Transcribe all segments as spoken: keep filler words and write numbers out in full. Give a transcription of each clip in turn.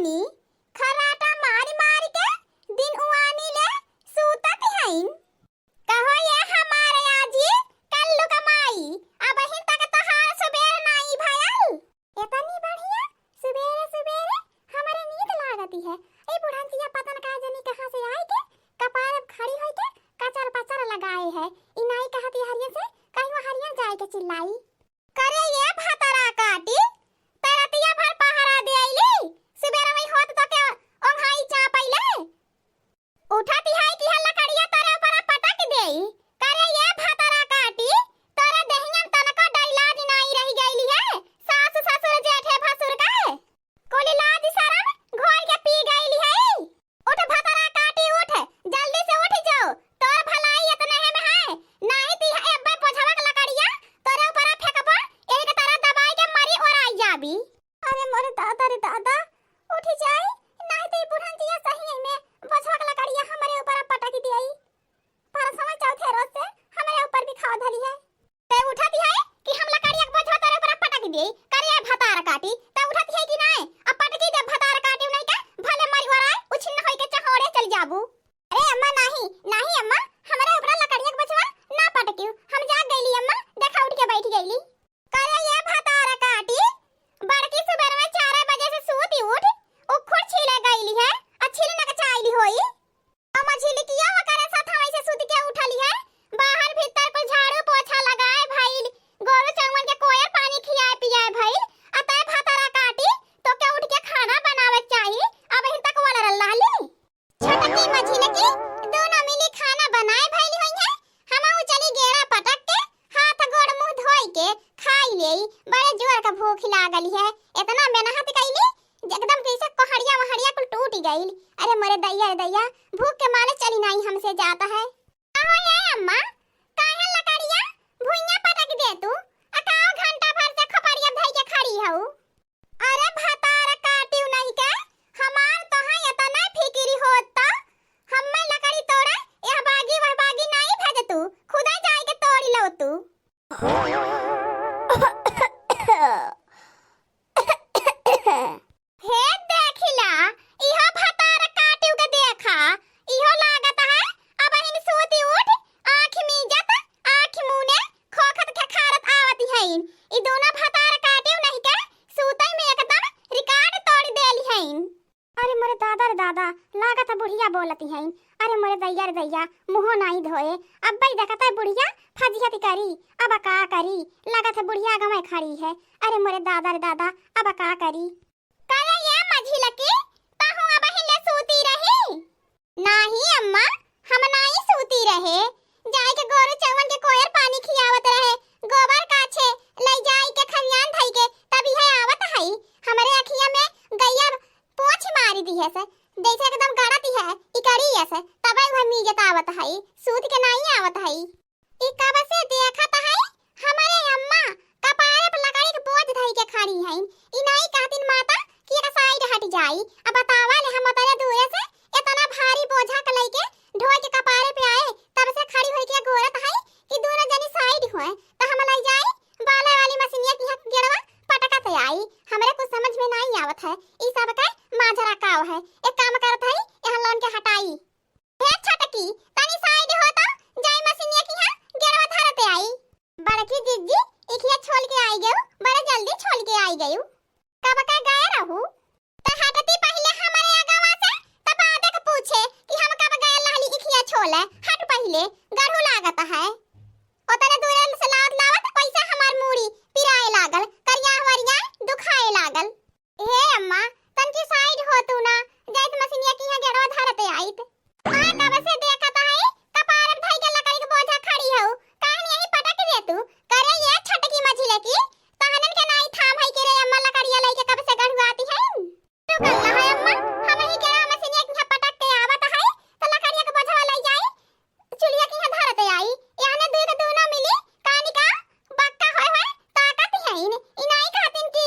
नी, खर्राटा मारि मारि के दिन उआनी ले सूतत हइन। कहो ये हमारे आजी, कल्लू क माई, अबहिन तक तोहार सुबेर नाई भयल। एतनी बढ़िया सुबेरे सुबेरे हमरे नींद लागती है। ए बुढ़ंतिया पता न का जनी कहाँ से आइके कपार अब खड़ी होइके कचर पचर लगाए है। ई नाई कहती हरियन से कहीं वो हरियन जाइके चिल्लाई। करे ये भतरा काटी, ते रतिया भर पहरा दे अइली, सुबेरे वही होत तो के ओंघाई चापैले। उठत है कि है लकड़िया तोरे ऊपर पटक देई। करे ये भतरा काटी, तोरे देहिया में तनको डर लाज नाई रहि गइली है। सास ससुर जेठे भसुर के कुल लाज शरम घोर के पी गइली है। उठ भतरा काटी उठ, जल्दी से उठ जाओ, तोर भलाई इतने में है, नाहीं ती है अब्बे पोझवा के लकड़िया तोरे ऊपर फेंकबो, एक तरह दबाई के मरी ओराई जाबी। अरे मोरे दादा रे दादा, उठी जाई, नाहीं तो ई बुढ़ंतिया सही में बोझवा के लकड़िया हमरे ऊपर पटक दियाई। परसवा चौथे रोज से हमरे ऊपर भी खावा धली है। ते उठत है कि हम लकड़िया के बोझवा तोरे ऊपर पटक दियाई, करे भतार काटी, ते उठत है कि नाहीं? अब पटकी दे भतार काटी नहीं के, भले मरी वराए, उछिन्न होई के चहोड़े चल जाबू। अरे अम्मा नाहीं, नाहीं अम्मा, हमरे ऊपर लकड़िया के बोझवा ना पटकियो, हम जाग गइली अम्मा, देखा उठ के बैठ गइली। करे ये भतार काटी, बड़की सुबेर में चार बजे से सूती उठ, उखुड़ छीले गइली है, आ छील नकचाइली होई। आ मझिलकिया ओकरे साथ वैसे सूत के उठली है, बाहर भीतर कुल झाड़ू पोछा लगाए भइल, गोरू चौवन के कोयर पानी खियाए पियाए भइल, आ तय भतार काटी, तो के उठ के खाना बनावे के चाही, अबहिन तक वलरल रहली। छोटकी मझिलकी दोनों मिली खाना बनाए भइली होइहैं। हमहू चली गेड़ा पटक के हाथ गोड़ मुँह धोई के खाई लेई। बड़े जोर का भूख लागल है। इतना मेहनत कइली, एकदम जैसे कोहड़िया वहड़िया कुल टूट गइल। अरे मोरे दैया रे दैया, भूख के मारे चली नाई हमसे जाता है। कहो ये अम्मा, काहे लकड़िया भुइयां पटक दे तू? अकाओ घंटा भर से खोपड़िया धई के खड़ी हऊ। अरे भतार काटियो नहीं के, हमार तोहां एतना फिकिर होत त हम्मे लकड़ी तोड़े एह बागी वह बागी नाई भेजतू, खुदे जाइके तोड़ी लउतू। हे देखिला, इहो भतार काटियो के देखा, इहो लागत है अबहिन सूती उठ, आँख मीजत, आँख मूने, खोखत खेखारत आवत हईन। ई दोनों भतार काटियो नहीं के सूतई में एकदम record तोड़ देली हईन। अरे मोरे दादा रे दादा, लागत है बुढ़िया बोलती हईन। अरे मोरे दैया रे दैया, मुँहो नाई धोए। अब्बे देखत है बुढ़िया फजियत करी, अब का करी? लागत है बुढ़िया गंवे खड़ी है। अरे मोरे दादा रे दादा, अब का करी? करे ये मझिलकी, तहूँ अबहिन ले सूती रही? नाही अम्मा, हम नाही सूती रहे। जाइके गोरू चउवन के कोयर पानी खियावत रहे, गोबर काछे लइ जाइके खरियान धइके तब इहे आवत हई। हमरे अखिया में गइया पोंछ मारी दिहे से, जइसे एकदम गड़त इहे इकड़ी से, तबे उहे मीजत आवत हई, सूत के नाही आवत हई। ई कब से देखत हई, हमरे अम्मा कपारे पर लकड़ी के बोझ धई के खड़ी हईन। ई नाई कहतिन माता कि एक side हट जाई। अब बतावा ले, हम उतरे दूरे से इतना भारी बोझा के लइके ढोए के कपारे पे आए, तब से खड़ी होई के गोरत हई कि दूनो जनी side होए, त हम लइ जाई बाले वाली मशीनिया की हक गेड़वा पटकत आई। हमरे कुछ समझ में नाई आवत है, ई सब के माजरा काव है। एक काम करत हई, एहन लोन के हटाई। हे छोटकी, तनी side हो तो जाई मशीनिया की हाँ गेड़वा धरते आई। बड़की जिज्जी, इखिया छोल के आई गयू, बड़े जल्दी छोल के आई गयू। कब का गए रहू? त हटती पहिले हमरे आगवा से, त बादे के पूछे कि हम कब गए रहली इखिया छोले। हट पहिले, गढ़ू लागत है। ओतने दूरे से लावत लावत कैसे हमार मूड़ी पिराए लागल, करिया वरिया दुखाए लागल। हे अम्मा, तनकी side हो तू ना, जाइत मशीनिया की यहाँ गेड़वा धरते आइत। आ कब से देखत हई, कपार अब धई के लकड़ी के बोझा खड़ी हऊ, काहे यहीं पटक दे तू? करे ये छोटकी मझिलकी, तहनन के नाई थाम हई के रे अम्मा, लकड़िया लइके कब से गढ़ुआती हईन? तू कल्ला है अम्मा, हम ही के मशीनिया की यहाँ पटक के आवत हई, त लकड़िया के बोझवा लइ जाई। चुलिया की यहाँ धरत आई, याने दुई के दूनो मिली, कानी का बक्का होए होए ताकत हईन। ई नाई कहतिन कि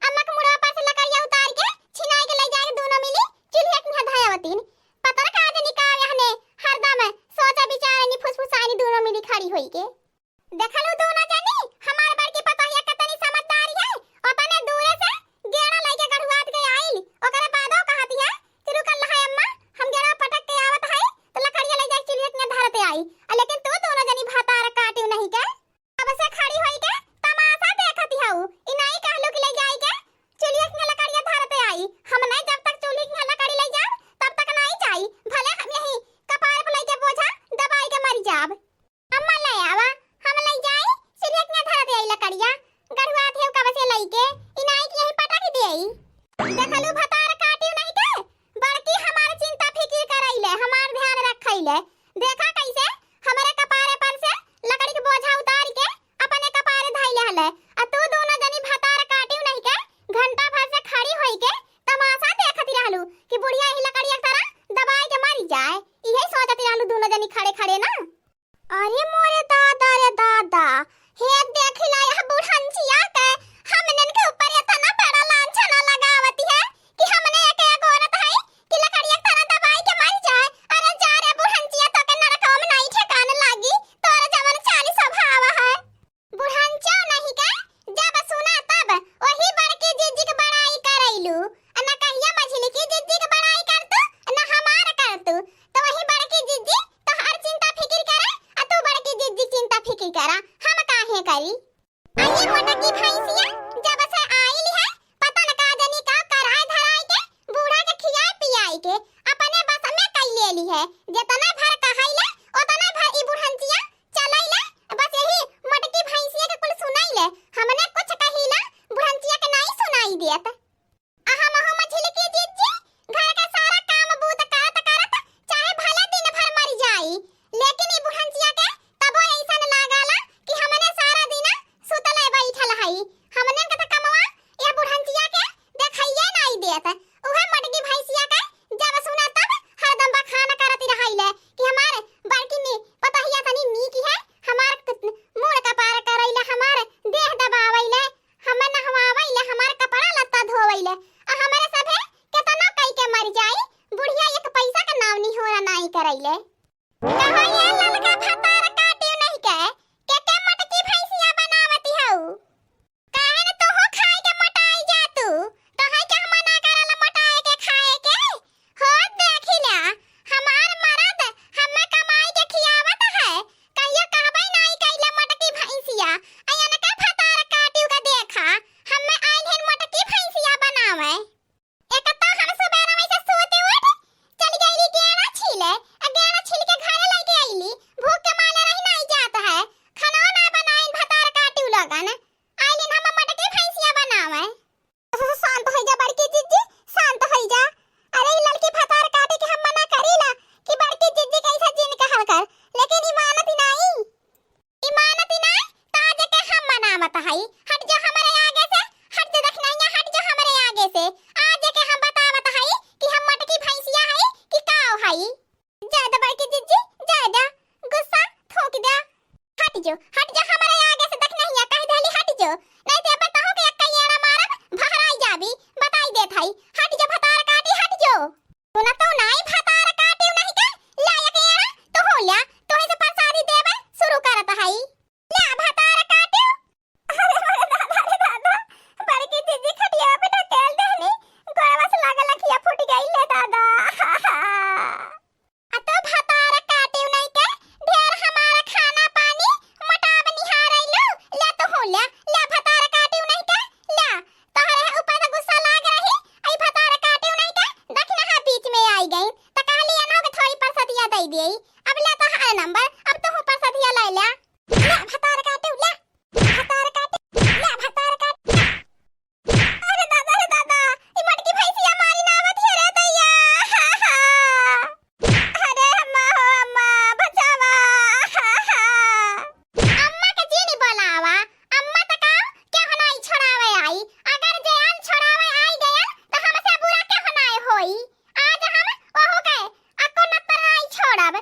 अम्मा के मुड़वा पर से लकड़िया उतार के छिनाई के लइ जाए दूनो मिली, चुलिया की यहाँ धयावतिन। पता न का जनी का याने हरदम सोचा विचारनी फुसफुसानी दूनो मिली खड़ी होई के। देखलू दूनो जनी, हमार बड़की पतोहिया कतनी समझदारी है, ओतने दूरे से गेड़ा लइके गढ़ुआत के आइल, ओकरे हम नहीं जब तक चूल्ही के लकड़ी लइ जाब, तब तक नहीं जाई। भले हम यही कपार पर लइके बोझा दबाई के मरि जाब। अम्मा लइ आवा, हम लइ जाई, चूल्ही के धर देई लकड़िया। गढ़ुआ थे कब से लइके, इनाई के यही पटक देई। देखलू भतार काटियो नहीं के, बड़की हमार चिंता फिकिर करइले, हमार ध्यान रखइले। देखा कैसे हमरे कपारे पर से लकड़ी के बोझा उतारि के अपने कपारे धइले हले। आ तू दोनों जनी भतार काटियो नहीं के घंटा भर से खड़ी होई के तमाशा देखत रहलू कि बुढ़िया यही लकड़िया के तरह दबाई के मरि जाए। इहे सोचत रहलू दोनों जनी खड़े खड़े ना। अरे मोरे दादा रे दादा, हे देखी ला यह बुढ़ंचिया के, हमनन के ऊपर इतना बड़ा लांछना लगावती है कि हमने एक, एक औरत है कि लकड़िया के तरह दबाई के मरि जाए। अरे जा रे बुढ़ंचिया, तो के नरकवा में नहीं ठिकान लागी, तोर जवन चाली स्वभाव है। बुढ़ंचो नहीं के, जब सुना तब वही बड़की जिज्जी के बड़ाई करैलू। आ न कहिया मझिलकी जिज्जी के बड़ाई करतू, न हमार करतू। तो वही बड़की जिज्जी तोहार चिंता फिकिर करे, आ तू बड़की जिज्जी चिंता फिकिर करा। हम काहे करी? आ ई मोटकी भैंसिया जब से आइल है, पता न का जनी का कराए धराए के, बूढ़ा के खियाए पियाए के अपने बस में कई लेली है। जितने भर कहैले, उतने भर ई बुढ़ंचिया चलैले। बस यही मोटकी भैंसिया के कुल सुनैले। हमने कुछ कहिला, बुढ़ंचिया के नाई सुनाई देत। आ हमहू मझिलकी जिज्जी घर के सारा काम बूत करत करत चाहे भले दिन भर मरि जाई, लेकिन ई बुढ़ंचिया के तबो ऐसन लागला कि हमने सारा दिन सुतले बैठल हई। हमने के त कमवा यह बुढ़ंचिया के देखइये नाई देत। उहे मोटकी भैंसिया के जब सुना तब हरदम बखान करती रहैले कि हमार बड़की नी-, पतोहिया तनी नीक है, हमार क-, मूड़ कपार करैले, हमार देह दबावैले, हमें नहवावैले, हमार कपड़ा लत्ता धोवैले, आ हमरे सभे केतनो कई के मरि जाई, बुढ़िया एक पैसा के नाव निहोरा नाई करैले। कहो ये ललका भतार काटियो नहीं के, के के मोटकी भैंसिया बनावती हऊ? काहे न तोहो खाए के मोटाई जा तू? तोहे के हम मना करल मोटाए के खाए के? हो देखी ला, हमार मरद हमें कमाई के खियावत है, कहियो कहबे नाई कइले मोटकी भैंसिया, अयन के भतार काटियो के देखा, हमें आइल हन मोटकी भैंसिया बनावे। एक तो हम सुबेरे में से सोते उठ चल गईली गेड़ा छीले, आ गेड़ा छील के घरे लइके अइली। भूख के मारे रही नाई जात है, खाना ना बनाइन भतार काटियो लगन। आइलिन हम मोटकी भैंसिया बनावे। शांत होइ जा बड़की जिज्जी, शांत होइ जा। अरे ई ललकी भतार काटे के हम मना करीला कि बड़की जिज्जी कैसा जिन कहल कर, लेकिन ई मानत ही नाई। ई मानती नाई, त आज के हम मनावत हई। हट जो हमरे आगे से, हट जो दखिनैया, हट जो हमरे आगे से। आज के हम बतावत हई कि हम मोटकी भैंसिया हई कि काव हई। जाए द बड़की जिज्जी, जाए द, गुस्सा थूक द। हट जो, हट जो हमरे आगे से दखिनैया, कह देली हट जो। नहीं ते अब तोहू के एक कई एड़ा मारब, भहराई जाबी, बताई देत हई। हट जो भतार काटी, हट जो। सुना तो नाई भतार काटियो नहीं के, ला एक एड़ा, तो हो ल्या, तोहे से प्रसादी देवे शुरू करत हई। ला भतार काटियो। अरे मोरे दादा रे दादा, बड़की जिज्जी खटिया पे ढकेल देहनी, गोड़वा से लागल अखिया फूट गई ले दादा। आ तो भतार काटियो नहीं के, ढेर हमार खाना पानी मोटाब निहारैलू, ला तो हो ल्या, ला भतार काटियो नहीं के, ला। तोहरे ऊपर त गुस्सा लाग रही, आई भतार काटियो नहीं के, दखिनहा बीच में आई गई, त कहली एनहू के थोड़ी परसतिया दई देई। अब ले तोहार नंबर, अब तोहू परसतिया ले ले। ले भतार काटियो, ले। भतार काटियो, ले भतार काटियो। अरे दादा रे दादा, ई मोटकी भैंसिया मारी ना आवत है रे दैया। अरे अम्मा हो अम्मा, बचावा। अम्मा के जिन बोलावा, अम्मा त का केहू नाई छोड़ावे आई। अगर जे आन छोड़ावे आई गयल, त हमसे बुरा केहू नाई होई। आज हम ओहू के अको नत्तर नाई छोड़ब।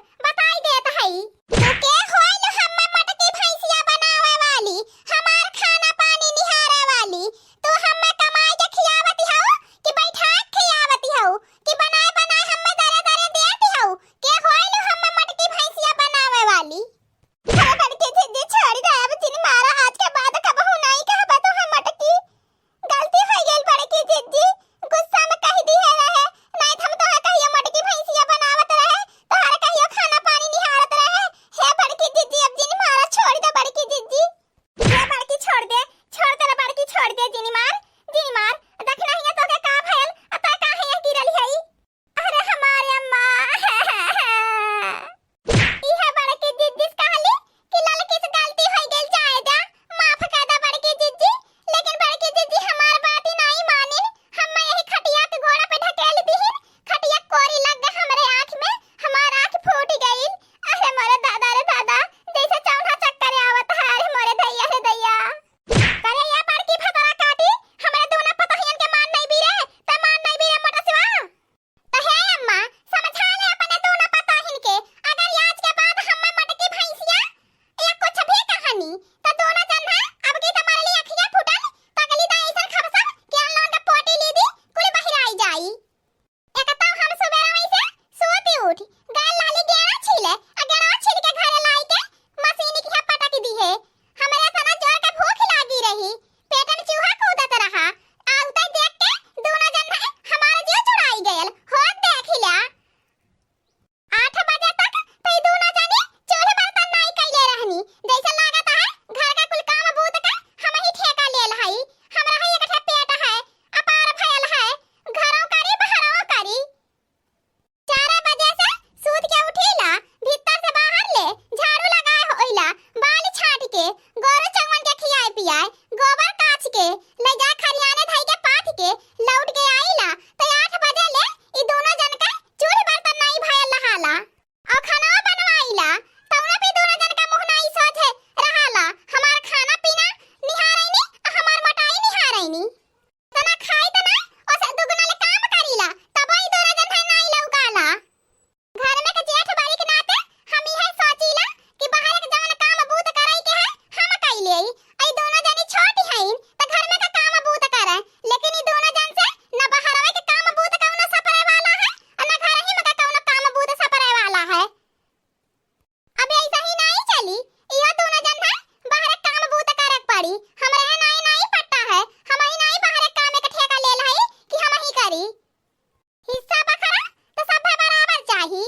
हिस्सा बखरा तो सभे बराबर चाही,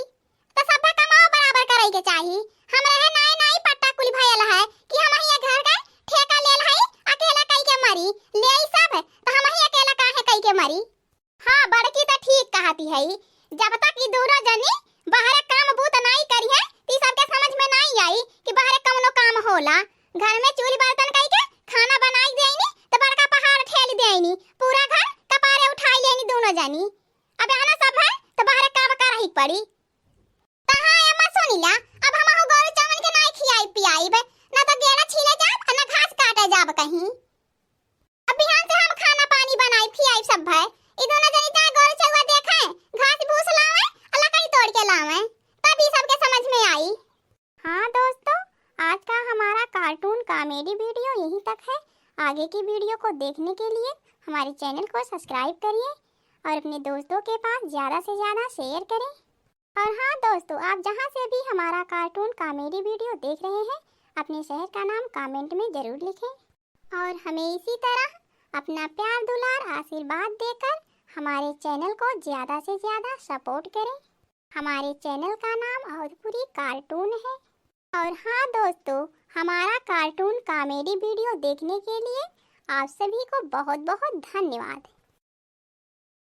तो सभे कमाओ बराबर करइ के चाही। हमरे है नाई नाई पट्टा कुल भयल है कि हमही ये घर के ठेका लेल है, अकेला कइ के मरी, लेइ सब, तो हमही अकेला काहे कइ के मरी? हाँ, बड़की तो ठीक कहती है, जब तक ई दोनों जनी बाहरे काम बूत नाई करिहैं, ती सबके समझ में नाई आई कि बाहरे कउनो काम होला। घर में चूल्ही बर्तन कइ के खाना बनाइ देइनी, तो बड़का पहाड़ ठेल देइनी, पूरा घर कपारे उठाइ लेइनी दोनों जनी। अब यहाँ सब है, तो बाहरे काम करही पड़ी। तहाँ एमा सुनी ला, अब हमहू गोरू चउवन के नाई खियाइब पियाइब, ना तो गेड़ा छीले जाब, आ ना घास काटे जाब कहीं। अब बिहान से हम खाना पानी बनाइब, खियाइब सब भय। ई दोनों जनी जा गोरू चउवा देखे, घास भूस लावे, आ लकड़ी तोड़ के लावे, तब ई सबके समझ में आई। हाँ दोस्तों, आज का हमारा cartoon comedy video यहीं तक है। आगे की video को देखने के लिए हमारे channel को subscribe करिए और अपने दोस्तों के पास ज़्यादा से ज़्यादा share करें। और हाँ दोस्तों, आप जहाँ से भी हमारा cartoon comedy video देख रहे हैं, अपने शहर का नाम comment में ज़रूर लिखें और हमें इसी तरह अपना प्यार, दुलार, आशीर्वाद देकर हमारे channel को ज़्यादा से ज़्यादा support करें। हमारे channel का नाम अवधपुरी cartoon है। और हाँ दोस्तों, हमारा cartoon comedy video देखने के लिए आप सभी को बहुत बहुत धन्यवाद।